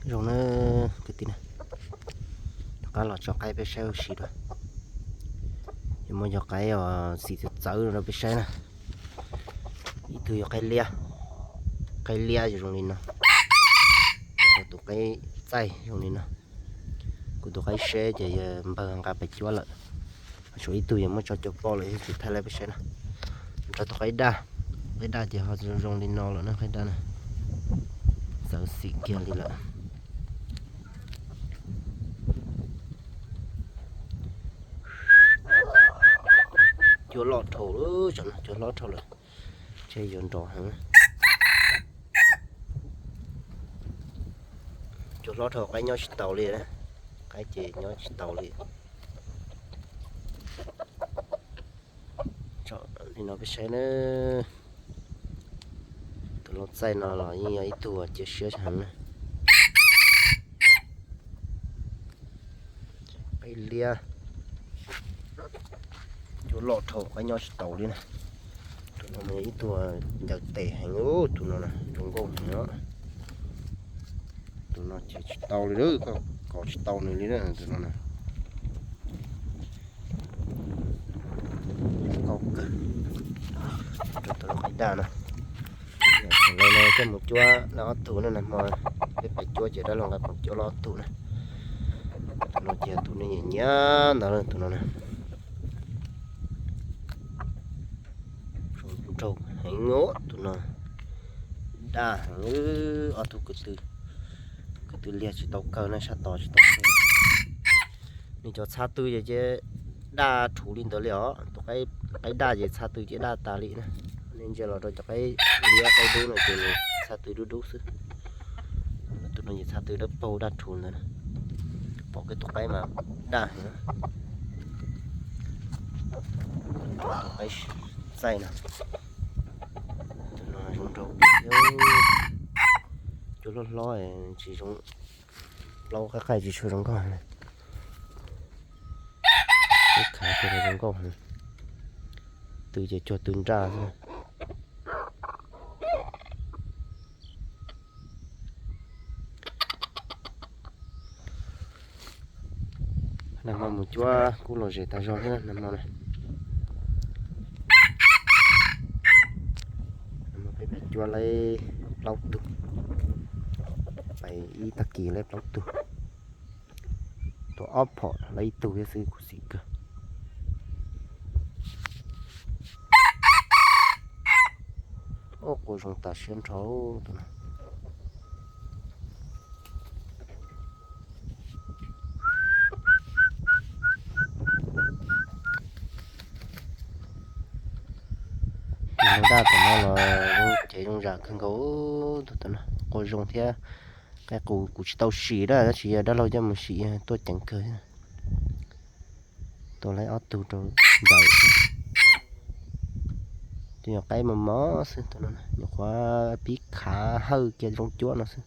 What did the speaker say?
Zoo na kwv tij na, rov qab los tso qaib peb saib ua si dua. Yuav muab cov qaib uas xim txawv txawv no rau peb saib na. Ib tug yog qaib liab, qaib liab zoo li no, tus qaib txaij zoo li no. Kuv tus qaib seb ces yog npawg nqa pem cuab lawm. Tshuav ib tug yog muab tso cua poj lawm, tsis thaij lawm peb saib na. Rau tus qaib daj, qaib daj ces ho zoo li no lawm na, qaib daj na. Txawv xim kiag li lawm. Cua loj dhau lawm, cua hlob dhau lawm. Ces yuav nrov heev. Cua hlob dhau qaib nyob tsis taus li, qaib ces nyob tsis taus li. Li no peb saib na. Tus lau txaij no los yeej yog ib tug cia siab heev na. Qaib liab, cua loj dhau qaib nyob tsis taus li na. Tus no yog ib tug ncaws tes heev, tus no zoo nkauj heev. Tus no ces tsis tau li, koj kov tsis tau nws li na, tus no na. Zoo nkauj kawg. Rau tus qaib daj no. Thaum no coj mus cuab dab ob tug na, nag hmo peb pem cuab ces dab laug nqa mus cuab ob tug na. Tus no ces tus nej nyiam nyiam ntawd, tus no na. Zoo nraug heev, tus no daj heev. Ob tug ko tw, ko tw liag tsis tau kawg na, sab tod tsis tau kawg. Nws cov txha tw ces daj rhuv li ntawd li os. Tus qaib daj ces txha tw ces daj tas li na. Nej ntsia los rau cov qaib liab qaib dub no ces nws txha tw dub dub xwb. Tus no ces txha tw dawb paug daj rhuv ntawd na. Pom kiag tus qaib mas daj heev. Tus qaib txaij no, tus no zoo nraug thiab. Cua hlob hlob tsis zoo, plaub qaij qaij tsis tshua zoo nkauj. Peb khav cua zoo nkauj heev, tw ces cuag tw nraj xwb. Nag hmo mus cuab kuj lom zem tas zog thiab nag hmo na. Nag hmo peb pem cuab lawv plaub tug, pem ib tag kis lawv plaub tug. Tus ob phom lawv ib tug thiab xwb, khuv xim kawg. Ub, qua zoo tas siab nrho tus no. Tus daj tom no los zoo cev zoo zam kawg nkaus, tus no qua zoo thiab. Qaib qus kuv tsis tau sim dab, tab sis yog dab laug coj mus sim tuaj ceev kawg. Tua lawv ob tug rau ntawd xwb. Tus nyuam qaib mos mos xwb, tus no nyuam qhuav pib khav hawj kiag zoo cuab no xwb.